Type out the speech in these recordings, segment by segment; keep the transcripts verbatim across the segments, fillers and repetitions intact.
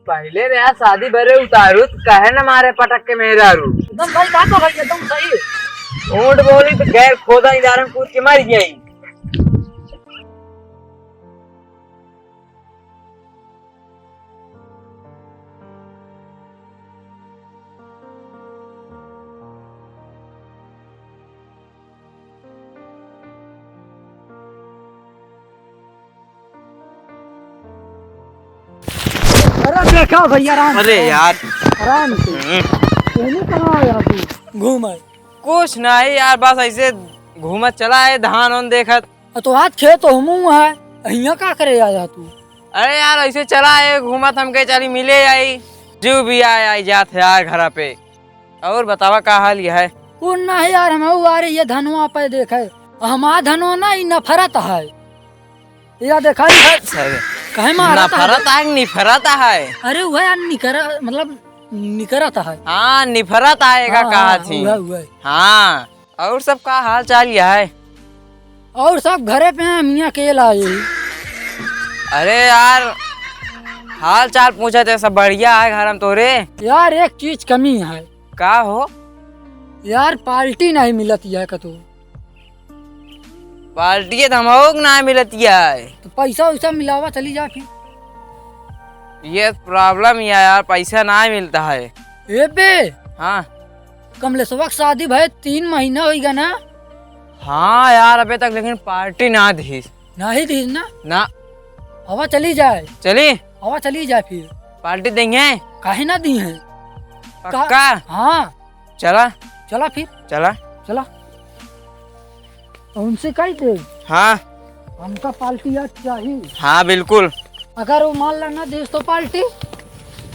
पहिले रे यार, शादी भरे उतारू, त काहे न मारे पटक के मेहरारू? एकदम सही कहा तो भाई, एकदम सही। ऊंट बोली तो गैर खोदा इनार में कूद के मर गई। अरे देखा भैया, आराम से, अरे यार। आराम से। हम्म। तू कहाँ आया तू? घूम आए। कुछ नहीं यार, बस ऐसे घूमत चला है, धान ओन देखत। अ, तो आज खेत तो हमहू है, हियाँ का करे आया तू? अरे यार, ऐसे चला है घूमत, हमके चली मिले आई, जो भी आए आई जात है यार घरा पे। और बतावा का हाल है? कुछ नहीं यार, हमहू आ रही है धनवा पे देखे। हमार धनवा ना, ई नफरत है। या देखा नहीं है? अच्छा। काहे मारत है? नफरत है कि निफरत है? अरे वह यार निकर, मतलब निकरत है। हाँ, निफरत है का हाँ, कहा हाँ, थी। वह, वह। हाँ, और सब का हाल चाल यह है? और सब घरे पे हैं, मियाँ के लाए। अरे यार, हाल चाल पूछे थे, सब बढ़िया है घर में तोरे? यार एक चीज कमी है। का हो? यार पार्टी नहीं मिलत है कतू। पार्टी तो हमहू के ना मिलत है। तो पैसा वैसा मिलावा चली जा फिर। ये problem ही है यार, पैसा ना मिलता है। ए बे। हाँ। कमलेशवा के शादी भये तीन महीना होइगा ना? हाँ यार, अबे तक लेकिन पार्टी ना दीस। ना ही दीस ना? ना। हवा चली जाए। चली? हवा चली जाए फिर। पार्टी देंगे? काहे ना दी है? पक्का? का-, हाँ। चला। चला फिर। चला। चला। उनसे कही दे। हाँ। हमका पार्टी आज चाहिए। हाँ, बिल्कुल। अगर वो मान ला ना देस तो पार्टी?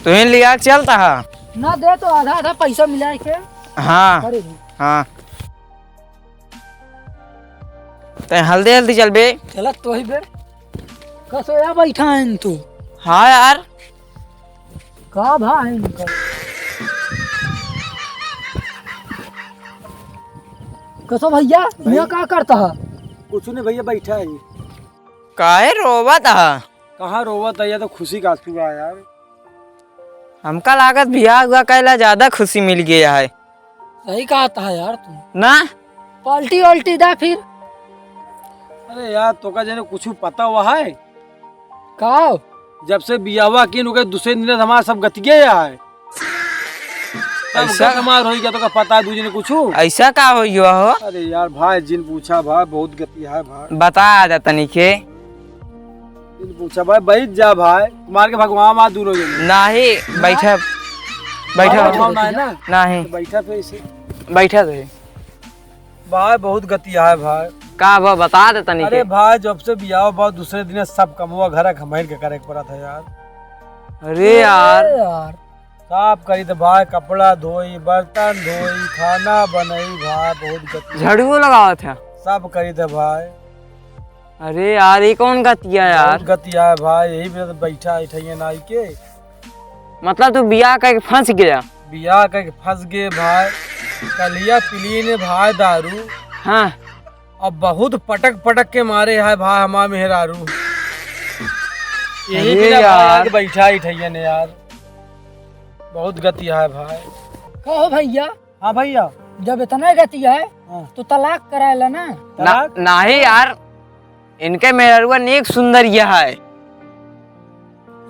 तुहीं लिया के चलता है। ना दे तो आधा आधा पैसा मिला के। हाँ। अरे। हाँ। तै हल्दी हल्दी चल बे। चला तो ही बे। कसो या बैठा है तू? हाँ यार। का भा है इनका? कसो भैया, भैया। यहाँ का करता है? कुछ नहीं भैया, बैठा है। काहे रोवत है? कहाँ रोवत है, ये तो खुशी का आंसू है यार। हमका लागत बियाह हुआ कैला ज्यादा खुशी मिल गया है। सही कहत है यार तू। ना? पार्टी वाल्टी दा फिर। अरे यार, तोका जने कुछ पता हुआ है? का? जब से बियाहवा किन ओके दूसरे दिन हमारा सब गतिये है। सब ऐसा? गत हमार होई गया, तोका पता है दू जने कुछ? ऐसा का होई गया हो? अरे यार भाई, जिन पूछा भाई, बहुत गति है भाई। बता दे तनी के। जिन पूछा भाई, बैठ जा भाई, मार के भगवान मार दूनो जने। नाही, ना? बैठा, बैठा। भाई, भाई, ना है ना? नाही। तो बैठा फिर इसे। बैठा रहे। भाई, बहुत गति है भाई। का बा, बता दे तनी अरे के। भाई, जब से बियाह बा, दूसरे दिन सब कमवा घर घमैर के करे के पड़त है यार। अरे यार। अरे यार। साफ करी थे भाई, कपड़ा धोई, बर्तन धोई, खाना बनई भाई, बहुत गति। झाड़ुओ लगावत है? सब करी थे भाई। अरे यार, ये कौन गतिया यार? बहुत गतिया है भाई, यही पे तो बैठा है ठैया नाई के। मतलब तू बियाह करके फंस गया? बियाह करके फंस गए भाई। कलिया पिली ने भाई दारू। हाँ। अब बहुत पटक पटक के मारे है भाई हमार मेहरारू। यही अरे बिना भाई यार। आके बैठा ही ठैया ने यार। बहुत गति है भाई। कहो भैया। हाँ भैया। जब इतना गति है, हाँ। तो तलाक कराए ला ना। ना, तलाक? नाही यार, इनके मेहरुआ नीक सुंदर यह है।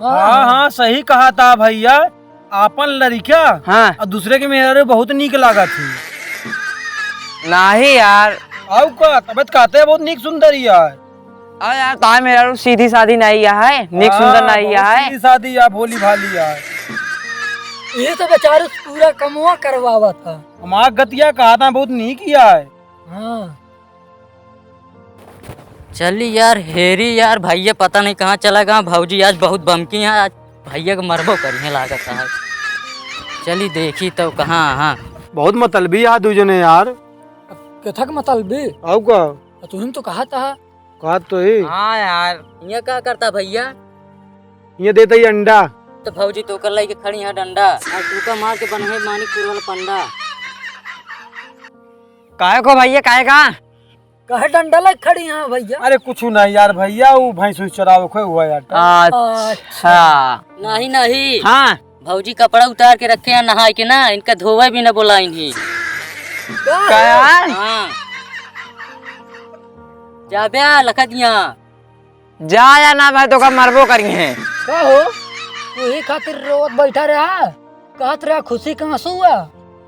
हाँ, हाँ, सही कहा था भैया, आपन लड़िका हाँ। और दूसरे के मेहरारू बहुत नीक लागत ही। नाही यार। आउ का, तबे त कहते हैं बहुत नीक सुंदर ही है। अरे यार, तार मेहरारू सीधी सादी नाही है, नीक हाँ, सुंदर नाही बहुत है। सीधी सादी या भोली भाली है। ये तो बेचारू पूरा कमवा करवावा था। हमार गतिया कहा था बहुत नीक ही है। हाँ। चली यार, हेरी यार, भैया पता नहीं कहाँ चला गया। भौजी आज बहुत बमकी है, आज भैया को मरबो करी है लागत है। चली देखी तो कहाँ, हाँ। बहुत मतलबी है दू जने यार। अब कथक मतलबी? आउ का? तुम तो कहा था। कहा तो ही। हाँ यार। ये का करता भैया? ये देता ही अंडा। तो भौजी तो कर लाई के खड़ी है डंडा। आज तू का मार के बनवे मानिकपुर वाला पंडा। काहे को भैया, काहे का? काहे डंडा लग खड़ी हैं भैया? अरे कुछ नहीं यार भैया, वो भैंस उस चरावे खोए हुआ यार। अच्छा। नहीं, नहीं। हाँ। भौजी कपड़ा उतार के रखे हैं नहाए के ना, इनका धोवे भी ना बोलाइन ही। का यार? हाँ। जाबे लखा दिया। जा या ना भाई, तोका मरबो करी हैं। का हो? तू ही खातिर रोवत बैठा रहा, कहत रहा खुशी का आंसू हुआ।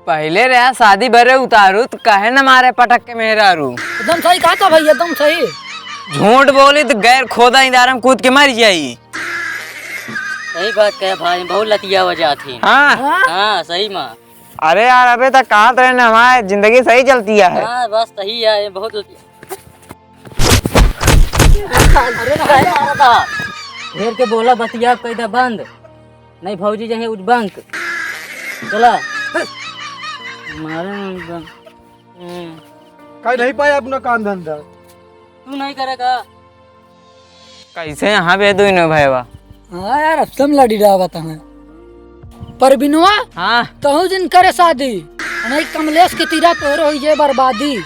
पहले रहा शादी भरे उतारू, तो काहे न मारे पटक के मेहरारू? एकदम सही कहा था भाई, एकदम सही। झूठ बोली तो गैर खोदा इनार में कूद के मर जाई। सही बात कहे भाई, बहुत लतिया वजह थी। हाँ। हाँ? हाँ, सही माँ। अरे यार, अबे तक कहाँ तो रहने, हमारे जिंदगी सही चलती है। हाँ, बस सही है, ये बहुत लतिया। अरे ना भाई, मारा था। ढेर के बोला बतिया कह दे बंद। नहीं भौजी जहे उजबंक। चला। मारे ना उजबंक। हम्म। कहीं नहीं पाया अपना काम धंधा। तू नहीं करेगा? कैसे यहाँ बे दुइनो भैया? हाँ यार, अब तुम लड़ी रहा बता है। परबिनवा, हाँ। तहु जिन करे शादी, नहीं कमलेश के तीरा तोर होई जे बर्बादी।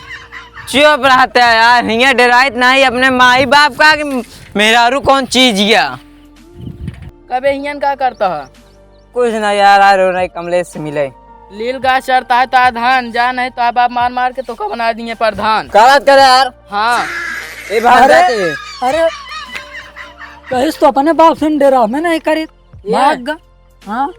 चुप रहते यार, हियाँ डेराइत नहीं अपने माई बाप का कि मेहरारू कौन चीज या। कबे हियन का करता है? कुछ ना यार, आ रहो नहीं कमलेश से मिले। लील गाय चरता है तो धान, जा नहीं तो बाप मार मार के तोका बना दिए प्रधान। का बात करे यार? हाँ। ए भाग अरे, जाते। अरे, कहिस तो अपने बाप से डेरा, मैं नहीं करी। ये? भाग गा। हाँ।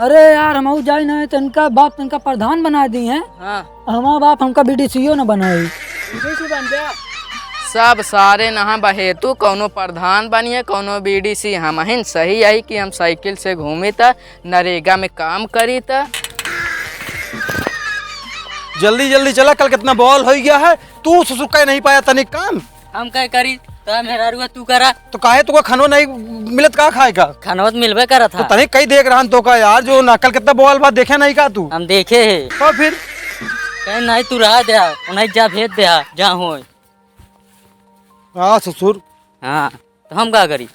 अरे यार, हम जाई नहीं तो इनका बाप तो इनका प्रधान बना दी हैं। हाँ। हमारा बाप हमका बीडीसीओ न बनाई। बीडीसी बन जा। सब सारे नहा बहेतू, कौनो प्रधान बनिए, कौनो बीडीसी। हमहिन सही आई कि हम साइकिल से घूमी त नरेगा में काम करी त। जल्दी जल्दी चला, कल कितना बवाल हो गया है। तू ससुर का नहीं पाया तनिक काम। हम क्या करी? तो मेहरारुआ तू करा। तो काहे तोका खानो नहीं मिलत का खाए का? खानो तो मिलबे करत तो है। तनिक कहीं देख रहा तो का यार, जो ना कल कितना बवाल बात देखे नहीं का तू? हम देखे है। तो फिर? कहीं नहीं तू रहा दे, उन्हें जा भेज दे, जा होए। हाँ ससुर। हाँ, तो हम का करी?